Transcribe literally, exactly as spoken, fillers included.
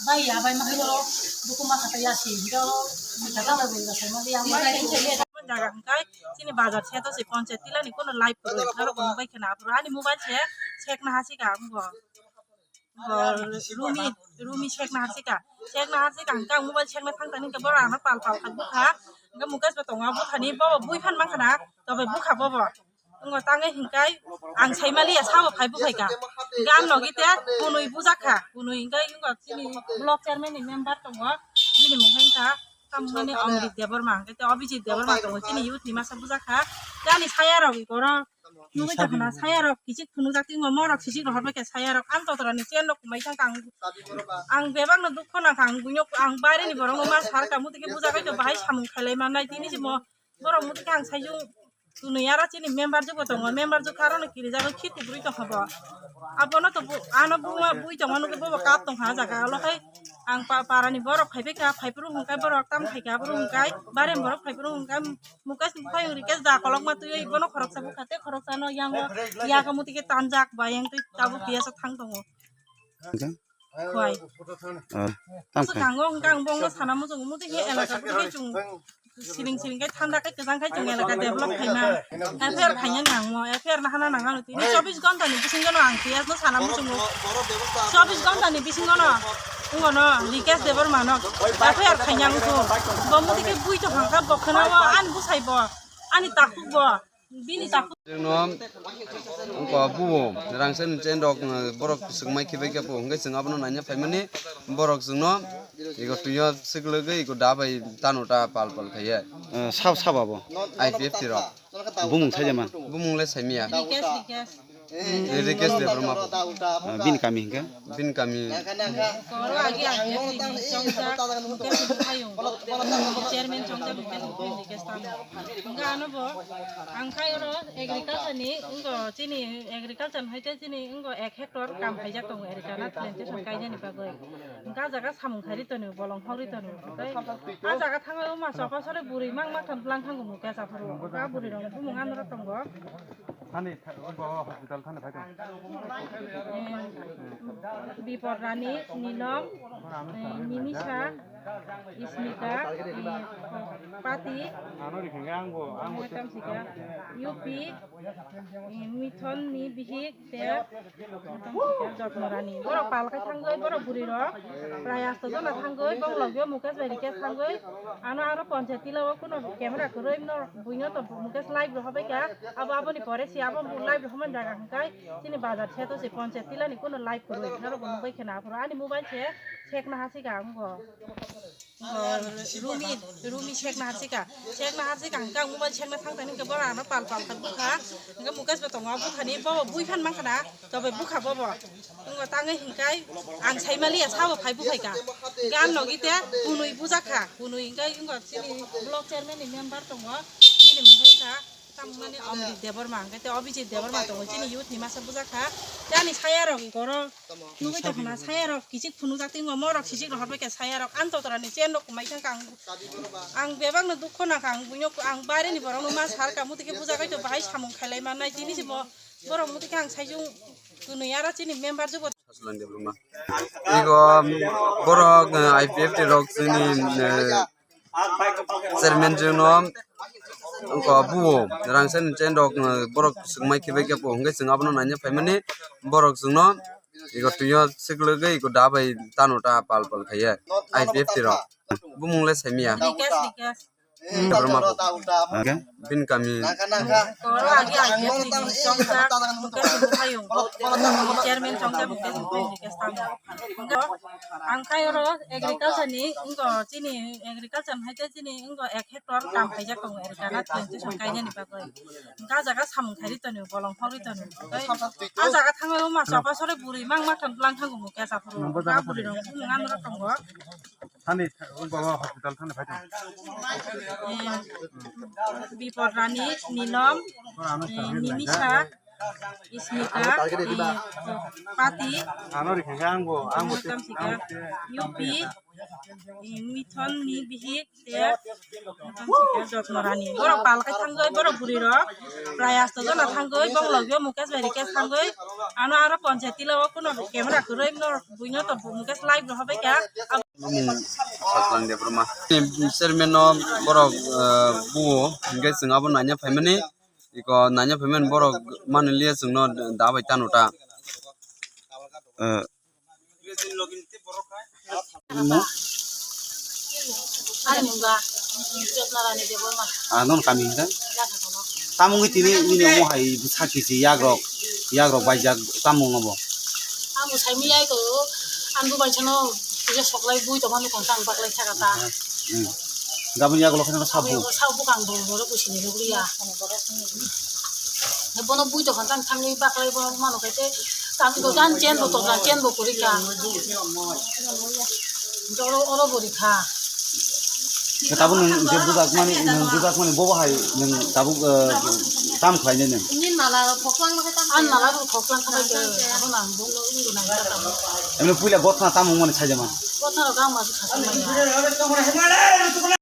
Bai ya, bai, mahai lo, buku ma kata ya si, hingke lo, kata lo, bai, kata lo, yang bai, jaga hingkai, chini bazar se to se ponche tila ni kono live koro, naro kono bai kena apro, ani mobile se, check na hasi ka, ngo. Ngo, Rumi, Rumi check na hasi ka, check na hasi ka, hingka mobile check na thang tani ke bora ano pal pal kha bukha, hingka Mukesh bo tongo, bukha ni bo bui phan mang khana, to bai bukha bo bo. Ngo tangai hingkai ang saimali ya sabo phai buphai ka. Gan logi te kunui bujak kha. Kunui hingkai ngo chini block chairman ni member tongo. Bini mung hingka tamani Omrit Debbarma, hingkai te Abhijit Debbarma tongo. Chini youth ni masa bujak kha. Gani saya rok ikoro. Nugui ta khna saya rok kichik phunuk jak tingo morok sisik rohor bai khe saya rok. Ang totora ni chen rok mai thang kang. Ang bebak no dukho nang kang buino ang baire ni borok no ma sar ka muti khe bujak khe bahai samung khailai mannai tini se mo. Borok muti khe ang saijung tunui ara chini member jugo tongo, member jukha aro no kiri jago khiti buri tongkha bo. Abono to bu-, ano buma bui tongma nukhe bobo kap tongkha ah jaga olo khai ang pa-, parani borok phaibai kha, phaiphuru hwnkhai borok tam khai kha, aboro hwnkhai barem borok phaiphuru hwnkhai Mukesh phai Rikesh da kolokma twiwi bono khoroksa bukha tei khoroksano yango yago muti khe tanjak ba yang twi tabuk kiyasa thang tongo. Hwnkhe? Hwai. Ah, tam khai. Swkango hwnkhe ang bongno sana muchungo muti khe elaka bwrwi khe chwng siring siring khe thanda khe kwchang khai chwng elaka develop khaima. F I R khaina nangmo, F I R nahana nangano tini chobbish ghonta ni bisingo no ang P S no sana muchungo. Chobbish ghonta ni bisingo no wngno Rikesh Debbarma no F I R khaina wngkho. Bo muti khe bui tongkha bo khwnao ani bwsai bo ani takhuk bo. Bini takhuk. Chwngno wngkha buo rangchak ni chain rok, uh, borok swkmai khibai khe bo hwnkhe chwng abono naina phaimani borok chwngno ego twio swklwgwi ego da bai tano ta pal pal khaiya. Uh, sab sab abo? I P F T rok. Bumung saijama? Bumung le saimya. Rikesh, Rikesh. Eh, Rikesh Debbarma. Uh, bini kami hwnkhe? Bini kami. Koro agi agi bini chongjak, Mukesh Mukhayung. Chairman chongjak Mukesh Mukhayung ni case tamo. Hingke ano bo ang khai oro agriculture ni, wngko chini agriculture hai te chini wngko ek hectare kam khaijak tongo area na plantation kaijani bagwi. Hingke ah jaga samung khairi tonwi bolong hogri tonwi. Tei ah jaga thangwi wngma chokosore bwrwi mang ma thang bwlang thango Mukesh aphuru. Hingke ah bwrwi rok bumung anwrok tongo. Thani tha-, bo hospital thani phai tong. Eh, Bipor Rani, Nilom, eh, Nimisa, Ismita, eh, Pati, Ano rikhinga ang bo, ang bo. Tam sika, U P, eh, Mithon ni bihik, te, tam sika, Jotno Rani. Borok pal khai thangwi, borok bwrwi rok, prai asto jona thangwi, bong logyo Mukesh bai Rikesh thangwi, ano aro ponchayat tila o kuno camera kwrwi no, buino to Mukesh live rohorbai kha, abo aboni pore si abo live rohormani jaga hwnkhe, Chini bazar se to se ponchayat tila ni kuno live kwrwi, norok bo nugwi kheno aphuru ani mobile se check na hasi ka wngkho. Wngkho Rumi, Rumi check na hasi ka, check na hasi ka hwnkhe ang mobile check na thang thani hwnkhe borok ano pal pal kha bukha, hwnkhe Mukesh bo tongo bukha ni bo bui phan mankha na, tobe bukha bobo. Wngkho tangwi hwnkhe ang saimali ya sabo phai buphai ka, gan logi te kunui bujak kha, kunui hwnkhe wngkho chini block chairman ni member tongo, bini mung khe wngkha. Tamoni Omrit Debbarma, hwnkhe tei Abhijit Debbarma tongo, chini youth ni masa bujak kha. Tei ani saya rok ikoro nugwi tongkha na, saya rok kichik phunukjak, tei morok sisik rohorbai kha saya rok. Ani totora ni chain rok kwmai thang kha ang, ang bebak no dukho nang kha ang, buino ang baire ni borok no ma sar kha, muti khe bujak khe to bahai samung khailai mannai, tini se bo borok muti khe ang saijung kunui ara chini member jubo. Ego borok, eh, I P F T rok chini, eh, chairman chwngno wngkha buo rangchak ni chain rok, uh, borok swkmai khibai khe bo hwnkhe chwng abono naina phaimani borok chwngno ego twio swklwgwi ego da bai tano ta pal pal khaiya I P F T rok. Bumung le saimya. Rikesh, Rikesh. Borok ma bo. Okay. Bini kami. Koro agi I P F T ni chongjak, Mukesh Mukhayung. Chairman chongjak Mukesh Mukhayung ni case tamo. Ang khai oro agriculture ni, wngkha chini agriculture hai khe chini wngkha ek hectare kam khaijak tongo area na plantation kainani bagwi. Wngkha ah jaga samung khairi tonwi, bolong hogri tonwi. Tei ah jaga thangwi wngma chokosore bwrwi mang ma thang bwlang thango Mukesh aphuru. Wngkha bwrwi rok bumung anwrok tongo. Thani, wngkha hospital thani phai tong. Eh, Bipor Rani, Nilom, eh, Nimisa, Ismita, eh, Pati, Ano ri khe ang bo, ang bo. Tamsika, U P, eh, Mithon ni bihik, te, tamsika, Jotno Rani. Borok pal khe thangwi, borok bwrwi rok. Prai asto jona thangwi, bong logio Mukesh bai Rikesh thangwi. Ano aro ponchayati lo, kuno camera kwrwi, no, buino to Mukesh live rohobai kha. Saklang Debbarma. Chairman no borok, eh, buo, hingke chwng abo nanya phaimani. Iko nanya phaimani borok mani liya chwngno da bai tano ta. Eh. Ani mungga, Jotna Rani Debbarma. Ah, non kami hingka? Tamungwi tini nini omo hai sakhi si yagrok, yagrok baijak tamung obo. Ang bo saimiyai ko, ang bo baisano puja soklai bui tongma nukong tang baklai thaka ta. Hmm. Gabon yagulo kheno sabu. Sabu kang bo borok bo sini nukliya. Bono bui tongkha tang thangwi baklai bo mano khe tei tang do jan chen bo tongkha chen bo kwrwi kha. Oro oro bo rikha. Tabuk nwng je bujakmani, nwng bujakmani bobo hai nwng tabuk, eh, tam khlainai nwng. Ani nala rok khoklang kha bai khe abo nang bo nang bo nang kha tamo. Emne puila gotha tam wngmani saijama. Gotha rok ang ma kha.